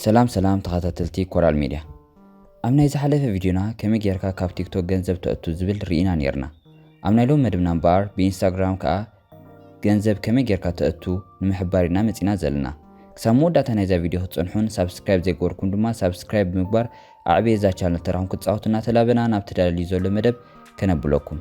ሰላም ሰላም ተኸታተልቲ ኮራል ሚድያ፣ ኣብ ናይ ዝሓለፈ ቪድዮና ከመይ ጌርካ ካብ ቲክቶክ ገንዘብ ተእቱ ዝብል ርኢና ኔርና። ኣብ ናይ ሎም መደብና እምበኣር ብኢንስታግራም ከኣ ገንዘብ ከመይ ጌርካ ተእቱ ንምሕባር ኢና መጺና ዘለና። ክሳብ መወዳእታ ናይዛ ቪድዮ ክትጸንሑን ሳብስክራይብ ዘይገበርኩም ድማ ሳብስክራይብ ብምግባር ኣዕቤ እዛ ቻነል ተራኹም ክትጻወቱ እናተላበና ናብ ተዳልዩ ዘሎ መደብ ከነብለኩም።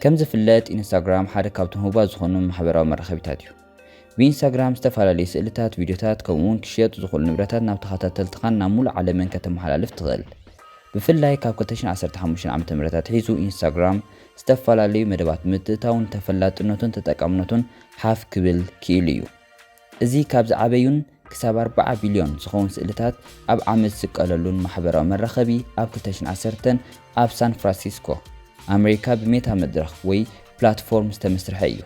ከም ዝፍለጥ ኢንስታግራም ሓደ ካብቶም ህቡባት ዝኾኑ ማሕበራዊ መራኸቢታት እዩ። ብኢንስታግራም ዝተፈላለዩ ስእልታት፣ ቪድዮታት ከምኡ እውን ክሽየጡ ዝኽእሉ ንብረታት ናብ ተኸታተልትኻን ናብ ሙሉእ ዓለምን ከተመሓላልፍ ትኽእል። ብፍላይ ካብ ክልተ ሽሕን ዓሰርተ ሓሙሽተን ዓመተ ምህረት ኣትሒዙ ኢንስታግራም ዝተፈላለዩ መደባት ብምትእትታውን ተፈላጥነቱን ተጠቃምነቱን ሓፍ ክብል ክኢሉ እዩ። እዚ ካብ ዝዓበዩን ክሳብ ኣርባዓ ቢልዮን ዝኸውን ስእልታት ኣብ ዓመት ዝስቀለሉን ማሕበራዊ መራኸቢ ኣብ ክልተ ሽሕን ዓሰርተን ኣብ ሳን ፍራንሲስኮ ኣሜሪካ ብሜታ መድረኽ ወይ ፕላትፎርም ዝተመስርሐ እዩ።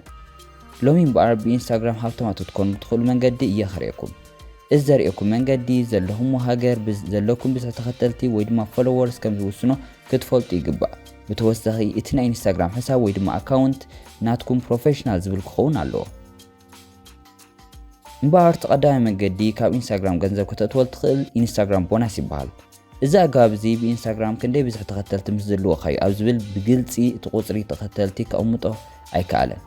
ሎሚ እምበኣር ብኢንስታግራም ሃብታማት ክትኮኑ ትኽእሉ መንገዲ እየ ከርእየኩም። እዚ ዘርእየኩም መንገዲ ዘለኹምዎ ሃገር፣ ብዝ-፣ ዘለኩም ብዝሒ ተኸተልቲ ወይ ድማ ፎሎወርስ ከም ዝውስኖ ክትፈልጡ ይግባእ። ብተወሳኺ እቲ ናይ ኢንስታግራም ሕሳብ ወይ ድማ ኣካውንት ናትኩም ፕሮፌሽናል ዝብል ክኸውን ኣለዎ። እምበኣር እቲ ቀዳማይ መንገዲ ካብ ኢንስታግራም ገንዘብ ከተእትወሉ ትኽእል ኢንስታግራም ቦናስ ይበሃል። እዚ ኣገባብ እዚ ብኢንስታግራም ክንደይ ብዝሒ ተኸተልቲ ምስ ዝህልወካ እዩ ኣብ ዝብል ብግልጺ እቲ ቁጽሪ ተኸተልቲ ከቕምጦ ኣይከኣለን።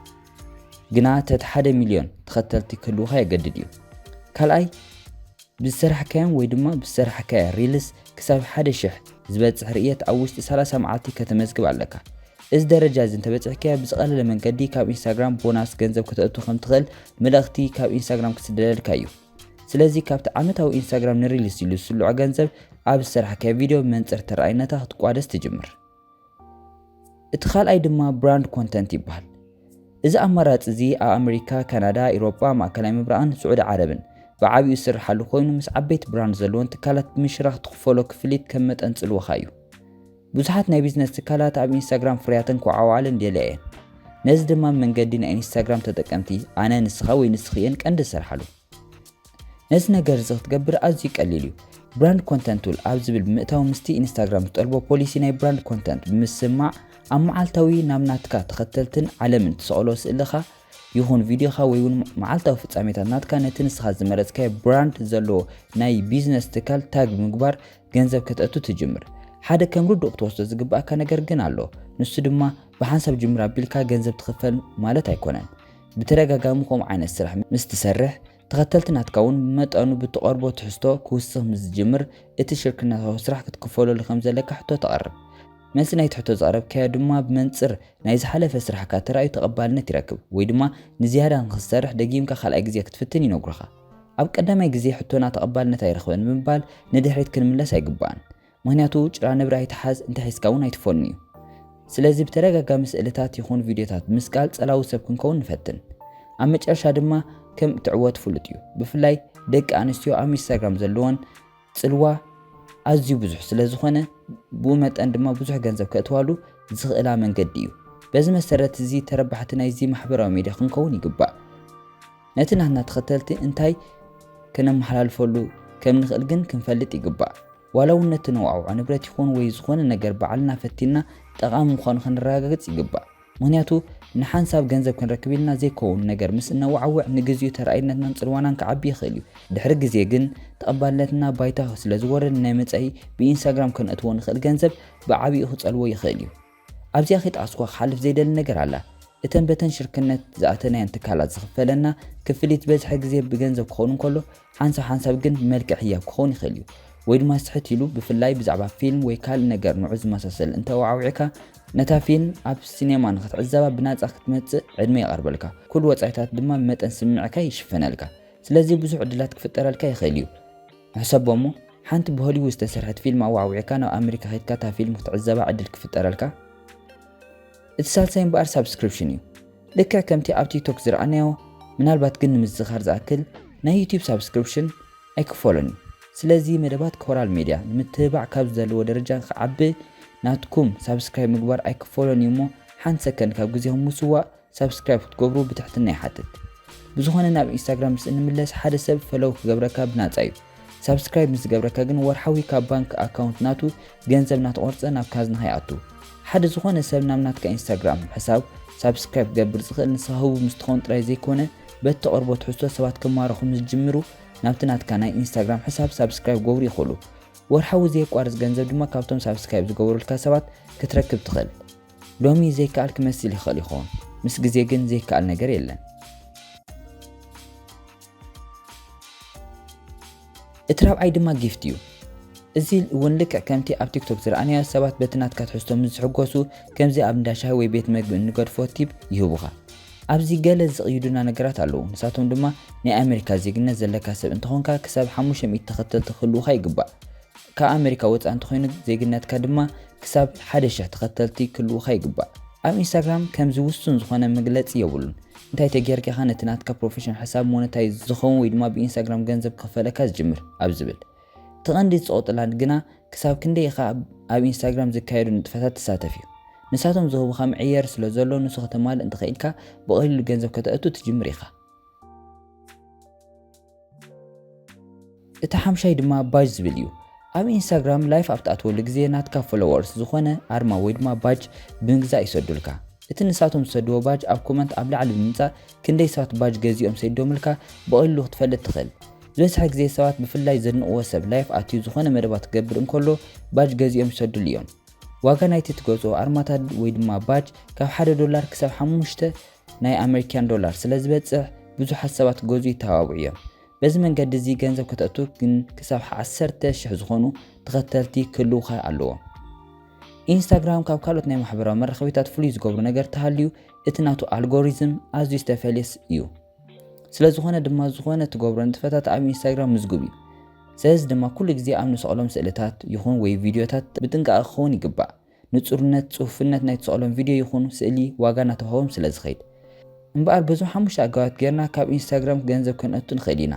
ግና ትሕቲ ሓደ ሚልዮን ተኸተልቲ ክህልውኻ የገድድ እዩ። ካልኣይ፣ ብዝሰራሕካዮም ወይ ድማ ብዝሰራሕካያ ሪልስ ክሳብ ሓደ ሽሕ ዝበጽሕ ርእየት ኣብ ውሽጢ ሰላሳ መዓልቲ ከተመዝግብ ኣለካ። እዚ ደረጃ እዚ እንተበጺሕካዮ ብዝቐለለ መንገዲ ካብ ኢንስታግራም ቦናስ ገንዘብ ከተእቱ ከም ትኽእል መልእኽቲ ካብ ኢንስታግራም ክስደደልካ እዩ። ስለዚ ካብቲ ዓመታዊ ኢንስታግራም ንሪልስ ኢሉ ዝስልዖ ገንዘብ ኣብ ዝሰራሕካዮ ቪድዮ ብመንጽር ተረኣይነታ ክትቋደስ ትጅምር። እቲ ካልኣይ ድማ ብራንድ ኮንተንት ይበሃል። እዚ ኣማራጺ እዚ ኣብ ኣመሪካ፣ ካናዳ፣ ኢሮጳ፣ ማእከላይ ምብራቕን ስዑዲ ዓረብን ብዓቢኡ ዝስርሓሉ ኮይኑ፣ ምስ ዓበይቲ ብራንድ ዘለወን ትካላት ብምሽራኽ ትኽፈሎ ክፍሊት ከም መጠን ጽልዋኻ እዩ። ብዙሓት ናይ ቢዝነስ ትካላት ኣብ ኢንስታግራም ፍርያተን ክወዓውዓለን ይደልያ እየን። ነዚ ድማ ብመንገዲ ናይ ኢንስታግራም ተጠቀምቲ ኣነ፣ ንስኻ ወይ ንስኺ እየን ቀንዲ ዝሰርሓሉ። ነዚ ነገር እዚ ክትገብር ኣዝዩ ቀሊል እዩ። ብራንድ ኮንተንት ቱል ኣብ ዝብል ብምእታው ምስቲ ኢንስታግራም ዝጠልቦ ፖሊሲ ናይ ብራንድ ኮንተንት ብምስማዕ ኣብ መዓልታዊ ናብ ናትካ ተኸተልትን ዓለምን ትሰቕሎ ስእልኻ ይኹን ቪድዮኻ ወይ እውን መዓልታዊ ፍጻሜታት ናትካ ነቲ ንስኻ ዝመረጽካዮ ብራንድ ዘለዎ ናይ ቢዝነስ ትካል ታግ ብምግባር ገንዘብ ከተእቱ ትጅምር። ሓደ ከም ርዱእ ክትወስዶ ዝግባኣካ ነገር ግን ኣሎ። ንሱ ድማ ብሓንሳብ ጅምር ኣቢልካ ገንዘብ ትኽፈል ማለት ኣይኮነን። ብተደጋጋሚ ከምኡ ዓይነት ስራሕ ምስ ትሰርሕ፣ ተኸተልቲ ናትካ እውን ብመጠኑ ብትቐርቦ ትሕዝቶ ክውስኽ ምስ ዝጅምር፣ እቲ ሽርክነታዊ ስራሕ ክትክፈለሉ ከም ዘለካ ሕቶ ተቕርብ። መልሲ ናይቲ ሕቶ ዘቕረብካዮ ድማ ብመንጽር ናይ ዝሓለፈ ስራሕካ ተራእዩ ተቐባልነት ይረክብ፣ ወይ ድማ ንዝያዳ ንኽትሰርሕ ደጊምካ ካልኣይ ግዜ ክትፍትን ይነግሩኻ። ኣብ ቀዳማይ ግዜ ሕቶና ተቐባልነት ኣይረኽበን ብምባል ንድሕሪት ክንምለስ ኣይግባእን። ምኽንያቱ ጭራ ነብሪ ኣይትሓዝ፣ እንተሒዝካ እውን ኣይትፈኑ እዩ። ስለዚ ብተደጋጋሚ ስእልታት ይኹን ቪድዮታት ብምስቃል ጸላዊ ሰብ ክንከውን ንፈትን። ኣብ መጨረሻ ድማ ከም እትዕወት ፍሉጥ እዩ። ብፍላይ ደቂ ኣንስትዮ ኣብ ኢንስታግራም ዘለወን ጽልዋ ኣዝዩ ብዙሕ ስለ ዝኾነ፣ ብኡ መጠን ድማ ብዙሕ ገንዘብ ከእትዋሉ ዝኽእላ መንገዲ እዩ። በዚ መሰረት እዚ ተረባሕቲ ናይዚ ማሕበራዊ ሜድያ ክንከውን ይግባእ። ነቲ ናትና ተኸተልቲ እንታይ ከነመሓላልፈሉ ከም ንኽእል ግን ክንፈልጥ ይግባእ። ዋላ እውን ነቲ ነወዓውዖ ንብረት ይኹን ወይ ዝኾነ ነገር ባዕልና ፈቲንና ጠቓሚ ምዃኑ ከነረጋግጽ ይግባእ። ምኽንያቱ ንሓንሳብ ገንዘብ ክንረክብ ኢልና ዘይከውን ነገር ምስ እነወዓውዕ ንግዚኡ ተረኣይነትናን ጽልዋናን ክዓቢ ይኽእል እዩ። ድሕሪ ግዜ ግን ተቐባልነትና ባይታ ስለ ዝወርድ ናይ መጻኢ ብኢንስታግራም ከነእትዎ ንኽእል ገንዘብ ብዓቢኡ ክጸልዎ ይኽእል እዩ። ኣብዚኣ ከይጠቐስኳ ክሓልፍ ዘይደሊ ነገር ኣላ። እተን በተን ሽርክነት ዝኣተናየን ትካላት ዝኽፈለና ክፍሊት በዝሐ ግዜ ብገንዘብ ክኸውን እንከሎ፣ ሓንሳብ ሓንሳብ ግን ብመልክዕ ህያብ ክኸውን ይኽእል እዩ። ወይ ድማ ስሕት ኢሉ ብፍላይ ብዛዕባ ፊልም ወይ ካልእ ነገር ንዑ ዝመሳሰል እንተወዓውዕካ፣ ነታ ፊልም ኣብ ሲኔማ ንኽትዕዘባ ብናጻ ክትመጽእ ዕድመ ይቐርበልካ። ኩሉ ወጻኢታት ድማ ብመጠን ስምዕካ ይሽፈነልካ። ስለዚ ብዙሕ ዕድላት ክፍጠረልካ ይኽእል እዩ። ሕሰቦ እሞ፣ ሓንቲ ብሆሊውድ ዝተሰርሐት ፊልም ኣወዓዊዕካ ናብ ኣመሪካ ከይድካ እታ ፊልም ክትዕዘባ ዕድል ክፍጠረልካ። እቲ ሳልሳይ እምበኣር ሳብስክሪፕሽን እዩ። ልክዕ ከምቲ ኣብ ቲክቶክ ዝረኣናዮ፣ ምናልባት ግን ንምዝኻር ዝኣክል ናይ ዩቲዩብ ሳብስክሪፕሽን ኣይክፈሎን እዩ። ስለዚ መደባት ኮራል ሜድያ ንምትብባዕ ካብ ዘለዎ ደረጃ ክዓቢ ናትኩም ሳብስክራይብ ምግባር ኣይክፈሎን እዩ እሞ ሓንቲ ሰከንድ ካብ ግዜኹም ምስዋእ ሳብስክራይብ ክትገብሩ ብትሕትና ይሓትት። ብዝኾነ ናብ ኢንስታግራም ምስ እንምለስ ሓደ ሰብ ፈለው ክገብረካ ብናጻ እዩ። ሳብስክራይብ ምስ ዝገብረካ ግን ወርሓዊ ካብ ባንክ ኣካውንት ናቱ ገንዘብ እናተቆርጸ ናብ ካዝናኻ ይኣቱ። ሓደ ዝኾነ ሰብ ናብ ናትካ ኢንስታግራም ሕሳብ ሳብስክራይብ ክገብር ዝኽእል ንስኻ ህቡብ ምስ ትኸውን ጥራይ ዘይኮነ በቲ ተቕርቦ ትሕዝቶ ሰባት ክማረኹ ምስ ዝጅምሩ ናብቲ ናትካ ናይ ኢንስታግራም ሕሳብ ሳብስክራይብ ክገብሩ ይኽእሉ። ወርሓዊ ዘየቋርጽ ገንዘብ ድማ ካብቶም ሳብስክራይብ ዝገበሩልካ ሰባት ክትረክብ ትኽእል። ሎሚ ዘይከኣል ክመስል ይኽእል ይኸውን፣ ምስ ግዜ ግን ዘይከኣል ነገር የለን። እቲ ራብዓይ ድማ ጊፍት እዩ። እዚ እውን ልክዕ ከምቲ ኣብ ቲክቶክ ዝረኣናዮ ሰባት በቲ ናትካ ትሕዝቶ ምስ ዝሕጎሱ ከምዚ ኣብ እንዳ ሻሂ ወይ ቤት መግቢ እንገድፎ ቲፕ ይህቡኻ። ኣብዚ ገለ ዝቕይዱና ነገራት ኣለዉ። ንሳቶም ድማ ናይ ኣሜሪካ ዜግነት ዘለካ ሰብ እንተኾንካ ክሳብ ሓሙሽተ ሚእቲ ተኸተልቲ ክህልዉኻ ይግባእ። ካብ ኣሜሪካ ወፃኢ እንተኾይኑ ዜግነትካ ድማ ክሳብ ሓደ ሽሕ ተኸተልቲ ክህልዉኻ ይግባእ። ኣብ ኢንስታግራም ከምዚ ውሱን ዝኾነ መግለፂ የብሉን። እንታይ ተጌርካ ኢኻ ነቲ ናትካ ፕሮፌሽን ሕሳብ ሞነታይዝ ዝኸውን ወይ ድማ ብኢንስታግራም ገንዘብ ክኸፈለካ ዝጅምር ኣብ ዝብል። እቲ ቀንዲ ዝፀቕጥላ ግና ክሳብ ክንደይ ኢኻ ኣብ ኢንስታግራም ዝካየዱ ንጥፈታት ትሳተፍ እዩ። ንሳቶም ዝህቡኻ መዕየር ስለ ዘሎ ንሱ ከተማልእ እንተኸኢልካ ብቐሊሉ ገንዘብ ከተእቱ ትጅምር ኢኻ። እቲ ሓምሻይ ድማ ባጅ ዝብል እዩ። ኣብ ኢንስታግራም ላይፍ ኣብ ትኣትወሉ ግዜ ናትካ ፎሎወርስ ዝኾነ ኣርማ ወይ ድማ ባጅ ብምግዛእ ይሰዱልካ። እቲ ንሳቶም ዝሰድዎ ባጅ ኣብ ኮመንት ኣብ ላዕሊ ብምምጻእ ክንደይ ሰባት ባጅ ገዚኦም ሰዲዶምልካ ብቐሊሉ ክትፈልጥ ትኽእል። ዝበዝሐ ግዜ ሰባት ብፍላይ ዘድንቕዎ ሰብ ላይፍ ኣትዩ ዝኾነ መደባት ክገብር እንከሎ ባጅ ገዚኦም ይሰዱሉ እዮም። ዋጋ ናይቲ ትገዝኦ ኣርማታት ወይ ድማ ባጅ ካብ ሓደ ዶላር ክሳብ ሓሙሽተ ናይ ኣመሪካን ዶላር ስለ ዝበጽሕ ብዙሓት ሰባት ክገዝኡ ይተባብዑ እዮም። በዚ መንገዲ እዚ ገንዘብ ከተእቱ ግን ክሳብ ዓሰርተ ሽሕ ዝኾኑ ተኸተልቲ ክህልውኻ ኣለዎም። ኢንስታግራም ካብ ካልኦት ናይ ማሕበራዊ መራኸቢታት ፍሉይ ዝገብሮ ነገር ተሃልዩ እቲ ናቱ ኣልጎሪዝም ኣዝዩ ዝተፈልየስ እዩ። ስለ ዝኾነ ድማ ዝኾነ ትገብሮ ንጥፈታት ኣብ ኢንስታግራም ምዝጉብ እዩ። ስለዚ ድማ ኩሉ ግዜ ኣብ ንስቕሎም ስእልታት ይኹን ወይ ቪድዮታት ብጥንቃቐ ክኸውን ይግባእ። ንጹርነት፣ ጽፉፍነት ናይ ትስቕሎም ቪድዮ ይኹን ስእሊ ዋጋ እናተዋህቦም ስለ ዝኸይድ። እምበኣር በዞም ሓሙሽተ ኣገባባት ጌርና ካብ ኢንስታግራም ገንዘብ ከነእቱ ንኽእል ኢና።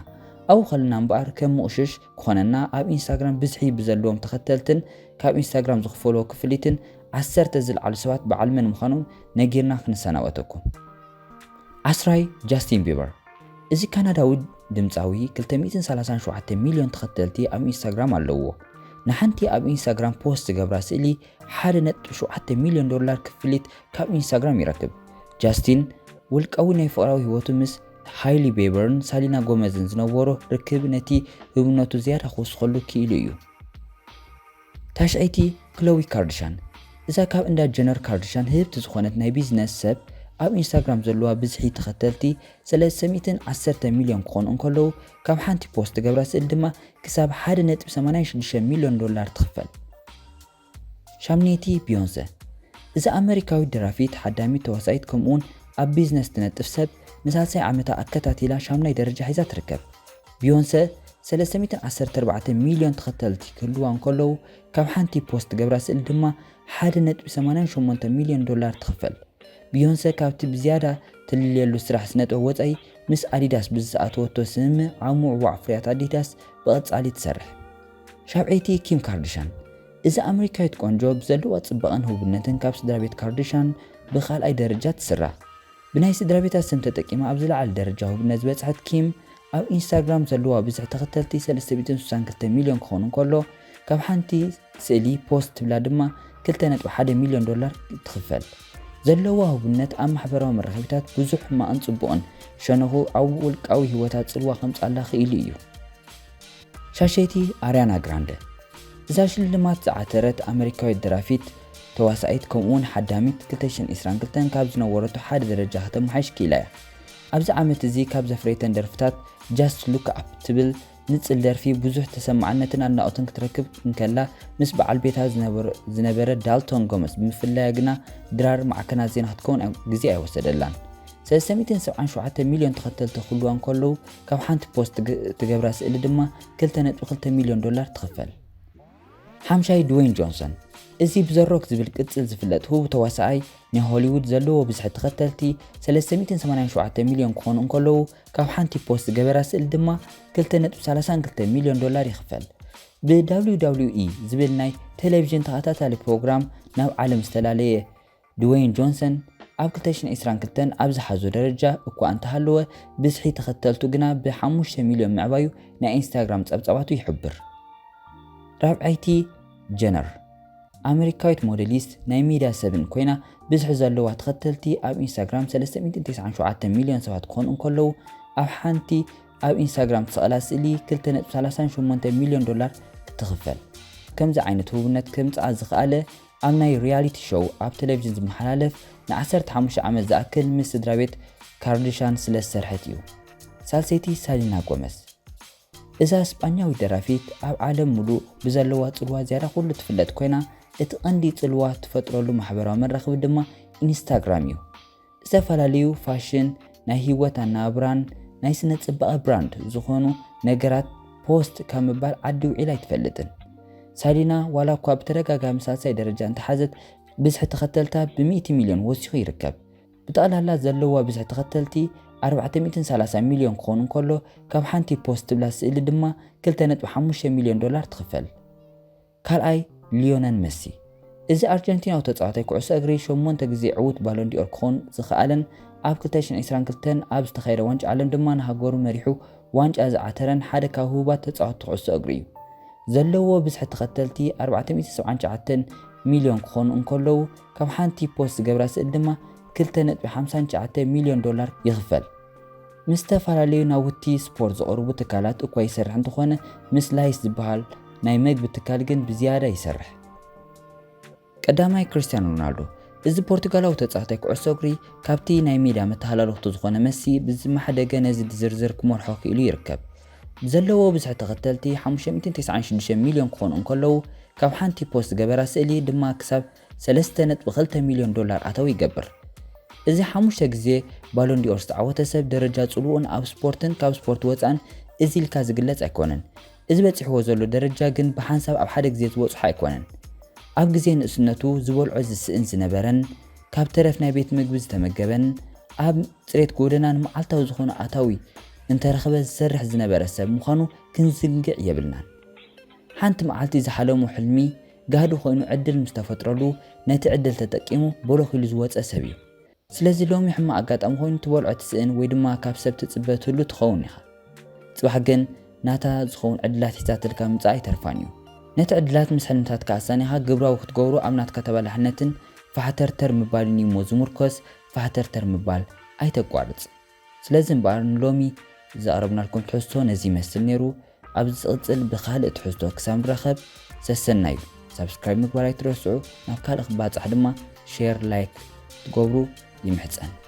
ኣብኡ ከለና እምበኣር ከም ምቑሽሽ ክኾነና ኣብ ኢንስታግራም ብዝሒ ብዘለዎም ተኸተልትን ካብ ኢንስታግራም ዝኽፈልዎ ክፍሊትን ዓሰርተ ዝለዓሉ ሰባት በዓል መን ምዃኖም ነጊርና ክንሰናበተኩም። ዓስራይ ጃስቲን ቢበር። እዚ ካናዳዊ ድምጻዊ ክልተ ሚእትን ሰላሳን ሸውዓተ ሚልዮን ተኸተልቲ ኣብ ኢንስታግራም ኣለዎ። ንሓንቲ ኣብ ኢንስታግራም ፖስት ዝገብራ ስእሊ ሓደ ነጥቢ ሸውዓተ ሚልዮን ዶላር ክፍሊት ካብ ኢንስታግራም ይረክብ። ጃስቲን ውልቃዊ ናይ ፍቕራዊ ህይወቱ ምስ ሃይሊ ቤበርን ሳሊና ጎመዝን ዝነበሮ ርክብ ነቲ ህቡብነቱ ዝያዳ ክውስኸሉ ክኢሉ እዩ። ታሽዐይቲ ክሎዊ ካርድሻን። እዛ ካብ እንዳ ጀነር ካርድሻን ህብቲ ዝኾነት ናይ ቢዝነስ ሰብ ኣብ ኢንስታግራም ዘለዋ ብዝሒ ተኸተልቲ ሰለስተ ሚእትን ዓሰርተ ሚልዮን ክኾኑ እንከለዉ ካብ ሓንቲ ፖስት ገብራ ስእል ድማ ክሳብ ሓደ ነጥቢ ሰማንያ ሽዱሽተ ሚልዮን ዶላር ትኽፈል። ሻምነይቲ ቢዮንሰ። እዛ ኣመሪካዊት ደራፊት፣ ሓዳሚት፣ ተዋሳኢት ከምኡውን ኣብ ቢዝነስ ትነጥፍ ሰብ ንሳልሳይ ዓመታ ኣከታቲላ ሻምናይ ደረጃ ሒዛ ትርከብ። ቢዮንሰ ሰለስተ ሚእትን ዓሰርተ ኣርባዕተ ሚልዮን ተኸተልቲ ክህልዋ እንከለዉ ካብ ሓንቲ ፖስት ገብራ ስእል ድማ ሓደ ነጥቢ ሰማንያን ሸሞንተ ሚልዮን ዶላር ትኽፈል። ቢዮንሰ ካብቲ ብዝያዳ ትልልየሉ ስራሕ ስነጥበብ ወጻኢ ምስ ኣዲዳስ ብዝኣተወቶ ስምምዕ ኣብ ምዕዋዕ ፍርያት ኣዲዳስ ብቐጻሊ ትሰርሕ። ሻብዐይቲ ኪም ካርድሻን። እዛ ኣመሪካዊት ቆንጆ ብዘለዋ ጽባቐን ህቡብነትን ካብ ስድራ ቤት ካርድሻን ብኻልኣይ ደረጃ ትስራዕ። ብናይ ስድራ ቤታ ስም ተጠቂማ ኣብ ዝለዓለ ደረጃ ህቡብነት ዝበጽሐት ኪም ኣብ ኢንስታግራም ዘለዋ ብዝሒ ተኸተልቲ ሰለስተ ሚእትን ስሳን ክልተ ሚልዮን ክኾኑ እንከሎ ካብ ሓንቲ ስእሊ ፖስት ትብላ ድማ ክልተ ነጥቢ ሓደ ሚልዮን ዶላር ትኽፈል። ዘለዋ ህቡብነት ኣብ ማሕበራዊ መራኸቢታት ብዙሕ ሕማቕን ጽቡቕን ሸነኹ ኣብ ውልቃዊ ህይወታ ጽልዋ ከምጻላ ክኢሉ እዩ። ሻሸይቲ ኣርያና ግራንደ። እዛ ሽልማት ዝዓተረት ኣመሪካዊት ደራፊት ተዋሳኢት ከምኡውን ሓዳሚት ክልተ ሽሕን ዕስራን ክልተን ካብ ዝነበረቶ ሓደ ደረጃ ከተመሓይሽ ክኢላ እያ። ኣብዚ ዓመት እዚ ካብ ዘፍረየተን ደርፍታት Just Look Up ትብል ንጽል ደርፊ ብዙሕ ተሰማዕነትን ኣድናቖትን ክትረክብ እንከላ፣ ምስ በዓል ቤታ ዝነበረ ዳልቶን ጎመስ ብምፍላያ ግና ድራር ማዕከናት ዜና ክትከውን ግዜ ኣይወሰደላን። ሰለስተ ሚእትን ሰብዓን ሸውዓተ ሚልዮን ተኸተልቲ ክህልዋ እንከለዉ፣ ካብ ሓንቲ ፖስት ትገብራ ስእሊ ድማ ክልተ ነጥቢ ክልተ ሚልዮን ዶላር ትኽፈል። ሓምሻይ ድወይን ጆንሰን። እዚ ብዘሮክ ዝብል ቅጽል ዝፍለጥ ህቡብ ተዋሳኣይ፣ ናይ ሆሊውድ ዘለዎ ብዝሒ ተኸተልቲ ሰለስተ ሚእትን ሰማንያን ሸውዓተ ሚልዮን ክኾኑ እንከለዉ፣ ካብ ሓንቲ ፖስት ዝገበራ ስእሊ ድማ ክልተ ነጥቢ ሰላሳን ክልተ ሚልዮን ዶላር ይኽፈል። ብ ደብሊው ደብሊው ኢ ዝብል ናይ ቴሌቪዥን ተኸታታሊ ፕሮግራም ናብ ዓለም ዝተላለየ ድወይን ጆንሰን፣ ኣብ ክልተ ሽሕን ዕስራን ክልተን ኣብ ዝሓዞ ደረጃ እኳ እንተሃለወ፣ ብዝሒ ተኸተልቱ ግና ብሓሙሽተ ሚልዮን ምዕባዩ ናይ ኢንስታግራም ጸብጻባቱ ይሕብር። ራብዐይቲ ጀነር። ኣመሪካዊት ሞዴሊስት ናይ ሚድያ ሰብን ኮይና፣ ብዝሒ ዘለዋ ተኸተልቲ ኣብ ኢንስታግራም ሰለስተ ሚእትን ተስዓን ሸውዓተን ሚልዮን ሰባት ክኾኑ እንከለዉ፣ ኣብ ሓንቲ ኣብ ኢንስታግራም ትሰቐላ ስእሊ ክልተ ነጥቢ ሰላሳን ሸሞንተን ሚልዮን ዶላር ትኽፈል። ከምዚ ዓይነት ህቡብነት ከምጽኣ ዝኸኣለ፣ ኣብ ናይ ሪያሊቲ ሾው ኣብ ቴሌቪዥን ዝመሓላለፍ ንዓሰርተ ሓሙሽተ ዓመት ዝኣክል ምስ ስድራ ቤት ካርዳሽያን ስለ ዝሰርሐት እዩ። ሳልሰይቲ ሳሊና ጎመስ። እዛ ስጳኛዊት ደራፊት ኣብ ዓለም ሙሉእ ብዘለዋ ጽልዋ ዝያዳ ኩሉ ትፍለጥ ኮይና፣ እቲ ቀንዲ ጽልዋ ትፈጥረሉ ማሕበራዊ መራኸቢ ድማ ኢንስታግራም እዩ። ዝተፈላለዩ ፋሽን፣ ናይ ህይወት ኣነባብራን ናይ ስነ ጽባቐ ብራንድ ዝኾኑ ነገራት ፖስት ካብ ምባል ዓዲ ውዒላ ኣይትፈልጥን። ሳሊና ዋላ እኳ ብተደጋጋሚ ሳልሳይ ደረጃ እንተሓዘት፣ ብዝሒ ተኸተልታ ብሚእቲ ሚልዮን ወሲኹ ይርከብ። ብጠቕላላ ዘለዋ ብዝሒ ተኸተልቲ ኣርባዕተ ሚእትን ሰላሳን ሚልዮን ክኾኑ እንከሎ፣ ካብ ሓንቲ ፖስት ትብላ ስእሊ ድማ ክልተ ነጥቢ ሓሙሽተ ሚልዮን ዶላር ትኽፈል። ካልኣይ ሊዮነል መሲ። እዚ ኣርጀንቲናዊ ተጻዋታይ ኩዕሶ እግሪ ሸሞንተ ግዜ ዕዉት ባሎን ዲኦር ክኾን ዝኸኣለን ኣብ ክልተ ሽሕን ዕስራን ክልተን ኣብ ዝተኻየደ ዋንጫ ዓለም ድማ ንሃገሩ መሪሑ ዋንጫ ዝዓተረን ሓደ ካብ ህቡባት ተጻወትቲ ኩዕሶ እግሪ እዩ። ዘለዎ ብዝሒ ተኸተልቲ ኣርባዕተ ሚእቲ ሰብዓን ትሽዓተን ሚልዮን ክኾኑ እንከለዉ፣ ካብ ሓንቲ ፖስት ዝገብራ ስእሊ ድማ ክልተ ነጥቢ ሓምሳን ትሽዓተን ሚልዮን ዶላር ይኽፈል። ምስ ዝተፈላለዩ ናውቲ ስፖርት ዝቕርቡ ትካላት እኳ ይሰርሕ እንተኾነ፣ ምስ ላይስ ዝበሃል ናይ መግቢ ትካል ግን ብዝያዳ ይሰርሕ። ቀዳማይ ክርስቲያኖ ሮናልዶ። እዚ ፖርቱጋላዊ ተጻዋታይ ኩዕሶ እግሪ ካብቲ ናይ ሜዳ መተሃላለኽቱ ዝኾነ መሲ ብዝማሕደገ ነዚ ዝርዝር ክመርሖ ክኢሉ ይርከብ። ብዘለዎ ብዝሒ ተኸተልቲ ሓሙሽተ ሚእትን ተስዓን ሽዱሽተን ሚልዮን ክኾኑ እንከለዉ፣ ካብ ሓንቲ ፖስት ዝገበራ ስእሊ ድማ ክሳብ ሰለስተ ነጥቢ ክልተ ሚልዮን ዶላር ኣታዊ ይገብር። እዚ ሓሙሽተ ግዜ ባሎን ዲኦር ዝተዓወተ ሰብ ደረጃ ጽልውኡን ኣብ ስፖርትን ካብ ስፖርት ወጻእን እዚ ኢልካ ዝግለጽ ኣይኮነን። እዚ በጺሕዎ ዘሎ ደረጃ ግን ብሓንሳብ ኣብ ሓደ ግዜ ዝበጽሖ ኣይኮነን። ኣብ ግዜ ንእስነቱ ዝበልዖ ዝስእን ዝነበረን ካብ ተረፍ ናይ ቤት ምግቢ ዝተመገበን ኣብ ጽሬት ጎደናን መዓልታዊ ዝኾነ ኣታዊ እንተረኽበ ዝሰርሕ ዝነበረ ሰብ ምዃኑ ክንዝንግዕ የብልናን። ሓንቲ መዓልቲ ዝሓለሞ ሕልሚ ጋህዲ ኮይኑ ዕድል ምስ ተፈጥረሉ ነቲ ዕድል ተጠቂሙ ቦሎኽ ኢሉ ዝወጸ ሰብ እዩ። ስለዚ ሎሚ ሕማቕ ኣጋጣሚ ኮይኑ ትበልዖ ትስእን ወይ ድማ ካብ ሰብ ትጽበ ትህሉ ትኸውን ኢኻ። ጽባሕ ግን ናታ ዝኸውን ዕድላት ሒዛትልካ ምምጻኣ ኣይተርፋን እዩ። ነቲ ዕድላት ምስ ሕልምታትካ ኣሳኒኻ ግብራዊ ክትገብሮ ኣብ ናትካ ተባላሕነትን ፋሕተርተር ምባልን እዩ እሞ ዝምርኮስ ፋሕተርተር ምባል ኣይተቋርጽ። ስለዚ እምበኣር ንሎሚ ዘቕረብናልኩም ትሕዝቶ ነዚ ይመስል ነይሩ። ኣብ ዝቕጽል ብኻልእ ትሕዝቶ ክሳብ ንራኸብ ሰሰናዩ። ሳብስክራይብ ምግባር ኣይትረስዑ። ናብ ካልእ ክባጻሕ ድማ ሼር፣ ላይክ ትገብሩ ይምሕጸን።